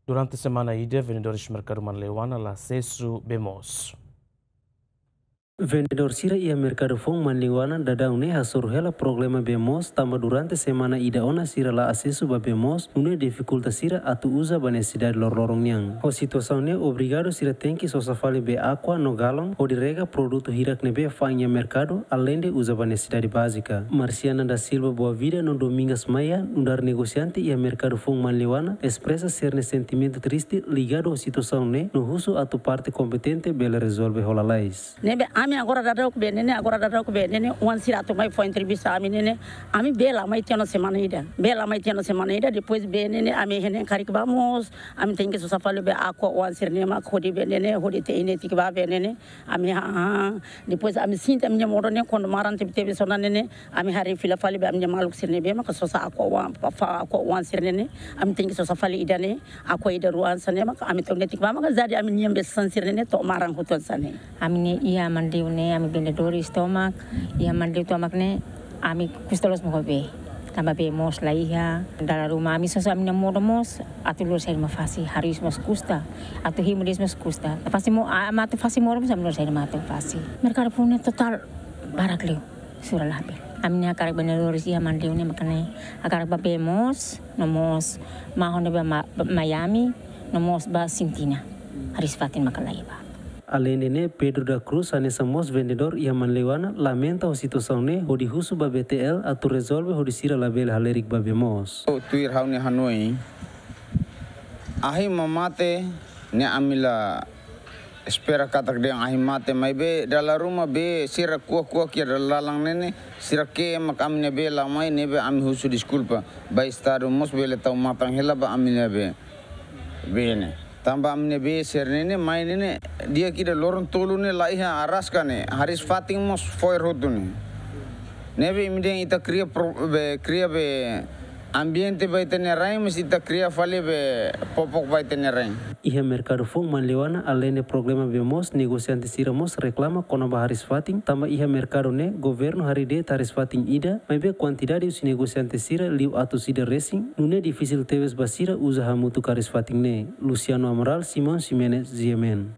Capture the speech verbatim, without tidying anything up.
Durante semana ida, vendedores merkadu Manleuana la asesu bee moos. Vendedór sira iha merkadu foun Manleuana daudaun ne'e hasoru hela problema bee moos, tanba durante semana ida ona sira la asesu ba bee moos, nune'e difikulta sira atu uza ba nesesidade loroloron nian. Ho situasaun ne'e obrigadu sira tenke sosa fali bee Aqua no galon, hodi rega produtu hirak ne'ebé fa'an iha merkadu, aleinde uza ba nesesidade bázika. Marciana da Silva Boa Vida no Domingas Maia, nu'udar negosiante iha merkadu foun Manleuana, espresa sira-nia sentimentu triste ligadu ho situasaun ne'e, no husu atu parte kompetente bele rezolve ho lalais. Ne'ebé ami agora daudauk bee ne'e ne'e, agora daudauk bee ne'e ne'e, oan sira atu mai fó entrevista ami ne'e ne'e, ami bee la mai tiha ona semana ida. Bee la mai tiha ona semana ida, depois bee ne'e ne'e, ami hein karik ba moos, ami tenke sosa fali bee Aqua oan sira ne'e mak hodi bee ne'e ne'e, hodi te'in netik ba bee ne'e ne'e, ami ha, ha. Depois ami sente ami-nia modo ne'e, kuandu maran tebetebes ona ne'e ne'e, ami haree fila fali bee ami-nia maluk sira ne'ebé maka sosa Aqua oan, pa, fa Aqua oan sira ne'e ne'e, ami tenke sosa fali ida ne'e, Aqua ida rua hanesan ne'e maka ami tau netik ba maka jadi ami-nia bee sasán sira ne'e ne'e to'o maran hotu hanesan ne'e. Ami ne'e iha Manleu ne'e, ami vendedores tomak, iha Manleu tomak ne'e, ami kusta loos mak ho bee. Tanba bee moos la iha, dala ruma ami sosa ami-nia modo moos, atu lori saida mak fase, hariis mós kusta, atu himu de'it mós kusta. Fase modo, a, atu fase modo mós ami lori saida mak atu fase. Merkadu foun ne'e totál barak liu, sura la bee. Ami ne'e hakarak vendedores iha Manleu ne'e mak ne'e, hakarak ba bee moos, no mós mahon ne'ebé ba Ma-, ba Miami, no mós ba Sintina. Hariis-fatin maka la iha ba. Aleinde ne'e, Pedro da Cruz, hanesan mós vendedór iha Manleuana, lamenta ho situasaun ne'e, hodi husu ba B T L atu rezolve hodi sira labele halerik ba bee moos. Tuir ha'u-nia hanoin, ahi mak mate ne'e ami la espera katak dehan ahi mate, maibé dala ruma bee sira kuak-kuak iha dala dalan ne'e ne'e, sira ke'e mak ami-nia bee la mai, ne'ebé ami husu deskulpa ba Estadu mós bele tau matan hela ba ami-nia bee. Bee ne'e. Tanba ami-nia bee sira ne'e ne'e, mai ne'e ne'e, di'ak ida loron tolu ne'e la iha araska ne'e, hariis-fatin mós fo'er hotu ne'e. Ne'ebé imi dehan ita kria pro-, bee, kria bee ambiente ba ita-nia rain, mas ita kria fali bee popok ba ita-nia rain. Iha merkadu foun Manleuana, aleinde problema bee moos, negosiante sira mós reklama kona-ba hariis-fatin, tanba iha merkadu ne'e, governu harii de'it hariis-fatin ida, maibé kuantidade husi negosiante sira liu atus ida resin, nune'e difisil tebes ba sira uza hamutuk hariis-fatin ne'e. Luciano Amaral, Simão Ximenes, G M N.